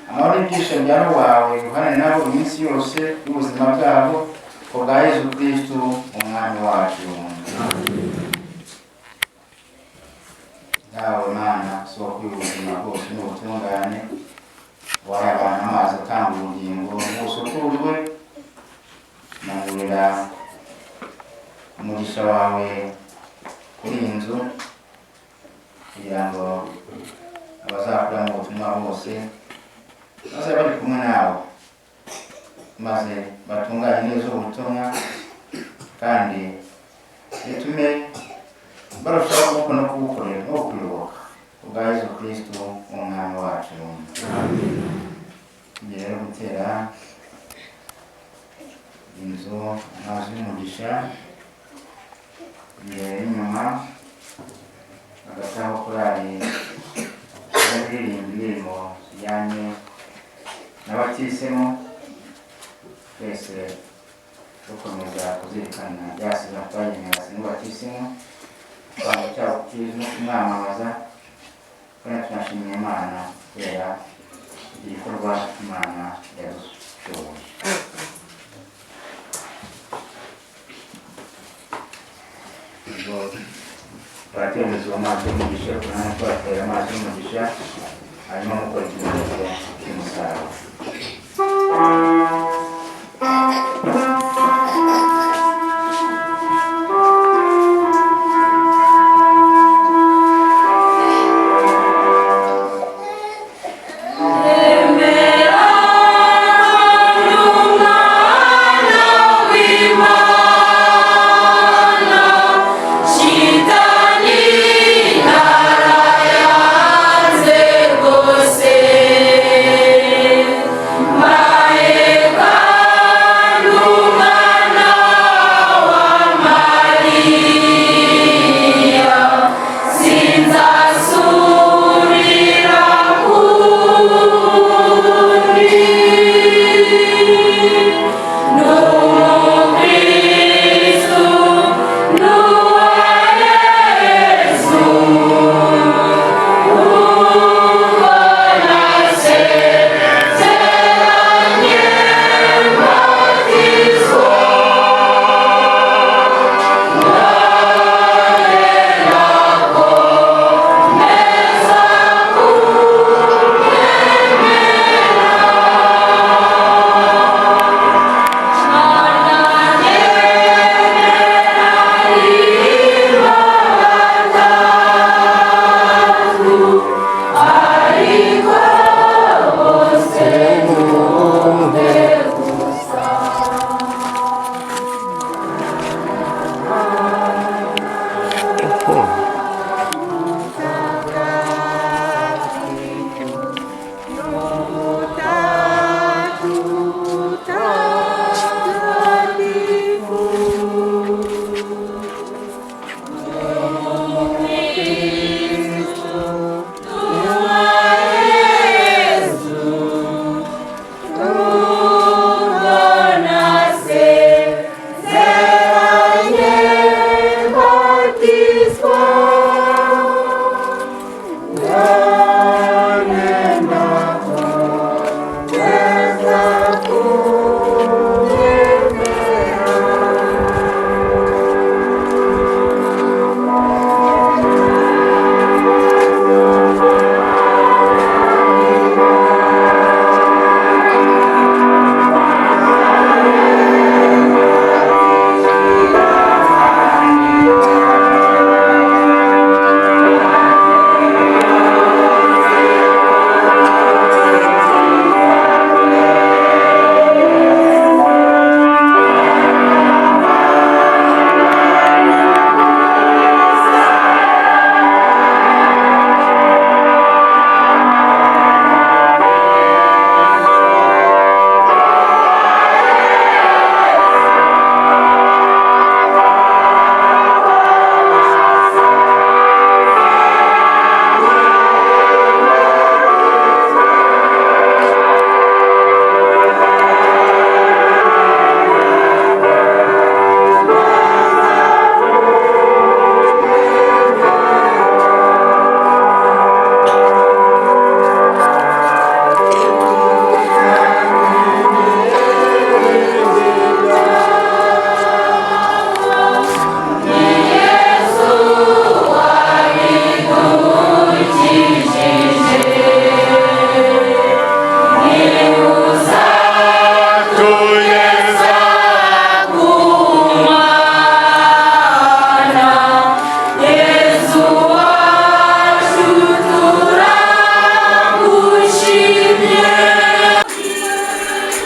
Amahoro n'ibyishimo bya Roho wawe guhana nabo iminsi yose y'ubuzima bwabo, ku bwa Yezu Kristu Umwami wacu. Dawe Mana, soko y'ubuzima bwose n'ubutungane, wahaye abantu amazi atanga ubugingo busukurwe, manurira umugisha wawe kuri iyi nzu kugira ngo abazakura mu butumwa bose baze bari kumwe nawe, maze batunganye neza ubutumwa kandi bitume barushaho kubukora no kubukorera no kuyoboka, ubwa Yezu Kristu Umwami wacu. Tugiye rero gutera inzu amazi y'umugisha imbere n'inyuma, hagati aho korali kuririmba indirimbo zijyanye n'abatisemo, twese dukomeza kuzirikana byasiza twagenera n'abatisemo abantu cyabo no kumwamamaza, kandi tunashimira Imana kubera igikorwa Imana yadushoboye. Ubwo turatemeza amazi y'umugisha, namwe tubatera amazi y'umugisha, hanyuma mukora ikimenyetso cy'umusaraba. Shitani narayanze rwose.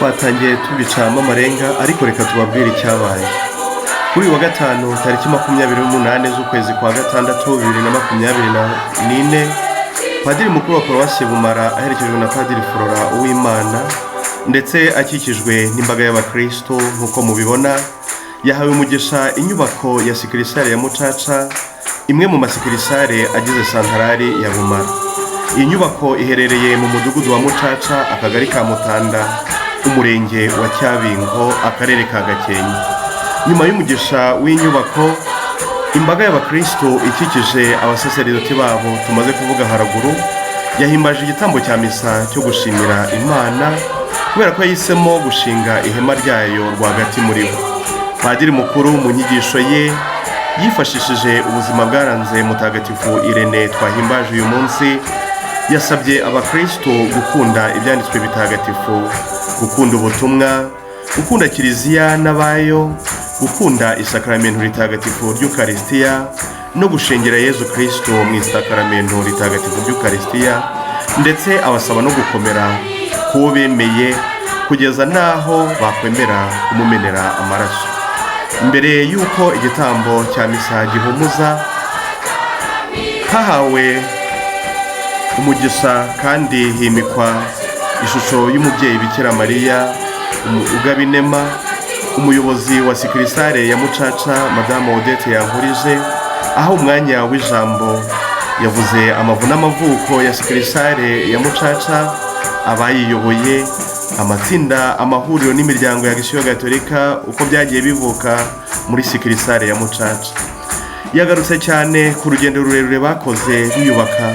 Twatangiye tubicamo amarenga, ariko reka tubabwire icyabaye. Kuri uyu wa gatanu, tariki 28 z'ukwezi kwa gatandatu 2024, Padiri mukuru wa Paruwasi Bumara, aherekejwe na Padiri Flora Uwimana ndetse akikijwe n'imbaga y'abakristo nk'uko mubibona, yahawe umugisha inyubako ya succursale ya Mucaca, imwe mu masuccursale agize santarari ya Bumara. Iyi nyubako iherereye mu mudugudu wa Mucaca, akagari ka Mutanda, umurenge wa Cyabingo, akarere ka Gakenke. Nyuma y'umugisha w'inyubako, imbaga y'abakristo ikikije abasaseridoti babo tumaze kuvuga haruguru yahimbaje igitambo cya misa cyo gushimira Imana kubera ko yahisemo gushinga ihema ryayo rwagati muri bo. Padiri mukuru mu nyigisho ye yifashishije ubuzima bwaranze Mutagatifu Irene twahimbaje uyu munsi. Yasabye abakristo gukunda ibyanditswe bitagatifu, gukunda ubutumwa, gukunda Kiliziya n'abayo, gukunda isakaramentu ritagatifu ry'Ukarisitiya no gushengera Yezu Kristo mu isakaramentu ritagatifu ry'Ukarisitiya, ndetse abasaba no gukomera k'uwo bemeye kugeza n'aho bakwemera kumumenera amaraso. Mbere y'uko igitambo cya misa gihumuza, hahawe umugisha kandi himikwa ishusho y'umubyeyi Bikira Mariya ugaba inema. Umuyobozi wa succursale ya Mucaca, Madamu Odette Yankurije, aho umwanya w'ijambo yavuze amavu n'amavuko ya succursale ya Mucaca, abayiyoboye, amatsinda, amahuriro n'imiryango ya Agisiyo Gatolika uko byagiye bivuka muri succursale ya Mucaca. Yagarutse cyane ku rugendo rurerure bakoze biyubaka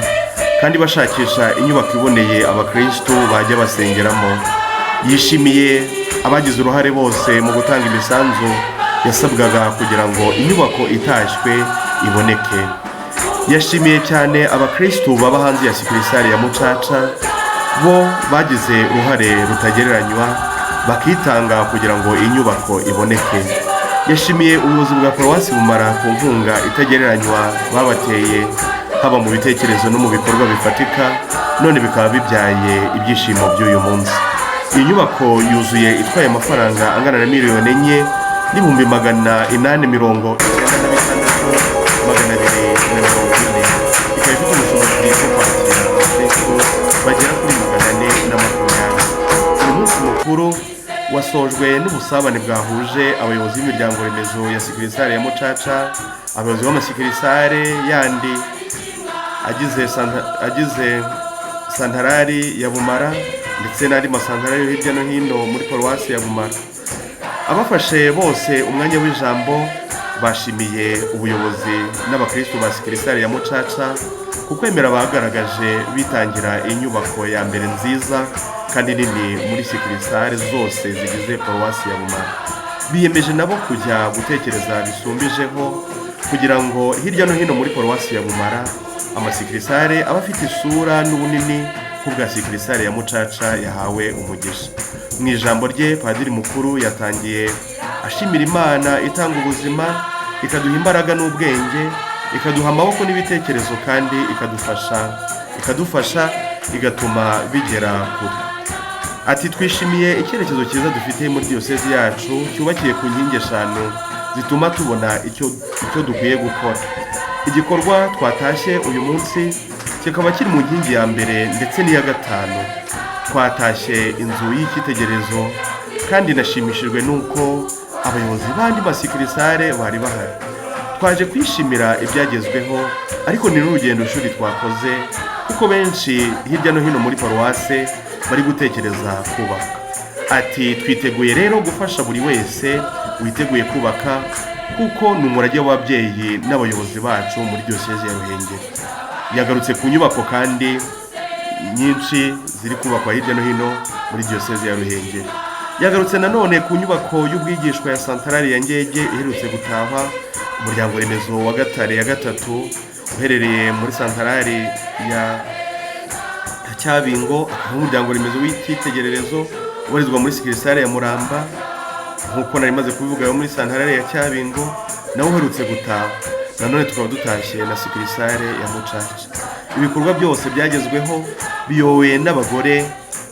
kandi bashakisha inyubako iboneye abakristo bajya basengeramo. Yishimiye abagize uruhare bose mu gutanga imisanzu yasabwaga kugira ngo inyubako itashywe iboneke. Yashimiye cyane abakristo baba hanze ya succursale ya Mucaca, bo bagize uruhare rutagereranywa bakitanga kugira ngo inyubako iboneke. Yashimiye ubuyobozi bwa Paruwasi Bumara ku nkunga itagereranywa babateye, haba mu bitekerezo no mu bikorwa bifatika, none bikaba bibyaye ibyishimo by'uyu munsi. Iyi nyubako yuzuye itwaye amafaranga angana na 4,896,240, ikaba ifite ubushobozi bwo kwakira abakristo bagera kuri 420. Uyu munsi mukuru wasojwe n'ubusabane bwahuje abayobozi b'imiryango remezo ya succursale ya Mucaca, abayobozi b'amasuccursale yandi agize santarari ya Bumara ndetse n'andi masantarari yo hirya no hino muri paruwasi ya Bumara. Abafashe bose umwanya w'ijambo bashimiye ubuyobozi n'abakristo ba succursale ya Mucaca ku kwemera bagaragaje bitangira inyubako ya mbere nziza kandi nini muri succursale zose zigize paruwasi ya Bumara. Biyemeje nabo kujya gutekereza bisumbijeho kugira ngo hirya no hino muri paruwasi ya Bumara amasuccursale aba afite isura n'ubunini nk'ubwa succursale ya Mucaca yahawe umugisha. Mu ijambo rye, padiri mukuru yatangiye ashimira Imana itanga ubuzima, ikaduha imbaraga n'ubwenge, ikaduha amaboko n'ibitekerezo, kandi ikadufasha igatuma bigera kure. Ati: "Twishimiye icyerekezo cyiza dufite muri diyosezi yacu cyubakiye ku nkingi eshanu zituma tubona icyo dukwiye gukora. Igikorwa twatashye uyu munsi kikaba kiri mu nkingi ya mbere ndetse n'iya gatanu. Twatashye inzu y'icyitegererezo kandi nashimishijwe n'uko abayobozi b'andi masuccursale bari bahari. Twaje kwishimira ibyagezweho, ariko ni n'urugendo shuri twakoze, kuko benshi hirya no hino muri paruwase bari gutekereza kubaka." Ati: "Twiteguye rero gufasha buri wese witeguye kubaka, kuko ni umurage w'ababyeyi n'abayobozi bacu muri diyosezi ya Ruhengeri." Yagarutse ku nyubako kandi nyinshi ziri kubakwa hirya no hino muri diyosezi ya Ruhengeri. Yagarutse nanone ku nyubako y'ubwigishwa ya santarari ya Ngege iherutse gutahwa, umuryango remezo wa Gatare ya gatatu uherereye muri santarari ya Cyabingo, akaba umuryango remezo w'icyitegererezo ubarizwa muri succursale ya Muramba, nk'uko nari maze kubivuga, yo muri santarari ya Cyabingo nawe uherutse gutaha. Nanone tukaba dutashye na succursale ya Mucaca. Ibikorwa byose byagezweho biyobowe n'abagore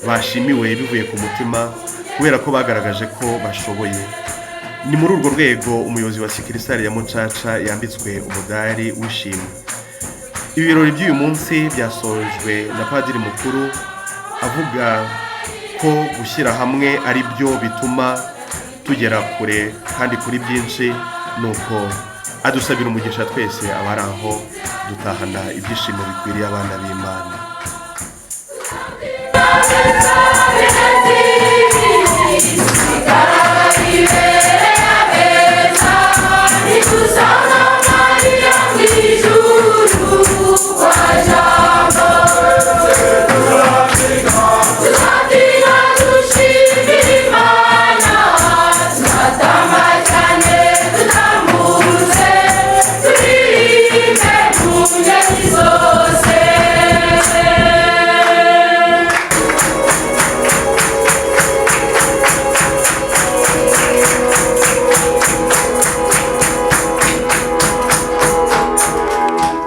bashimiwe bivuye ku mutima kubera ko bagaragaje ko bashoboye. Ni muri urwo rwego umuyobozi wa Sikirisare ya Mucaca yambitswe umudari w'ishimwe. Ibi birori by'uyu munsi byasojwe na padiri mukuru avuga ko gushyira hamwe ari byo bituma tugera kure kandi kuri byinshi, nuko adusabira umugisha twese abari aho, dutahana ibyishimo bikwiriye abana b'Imana.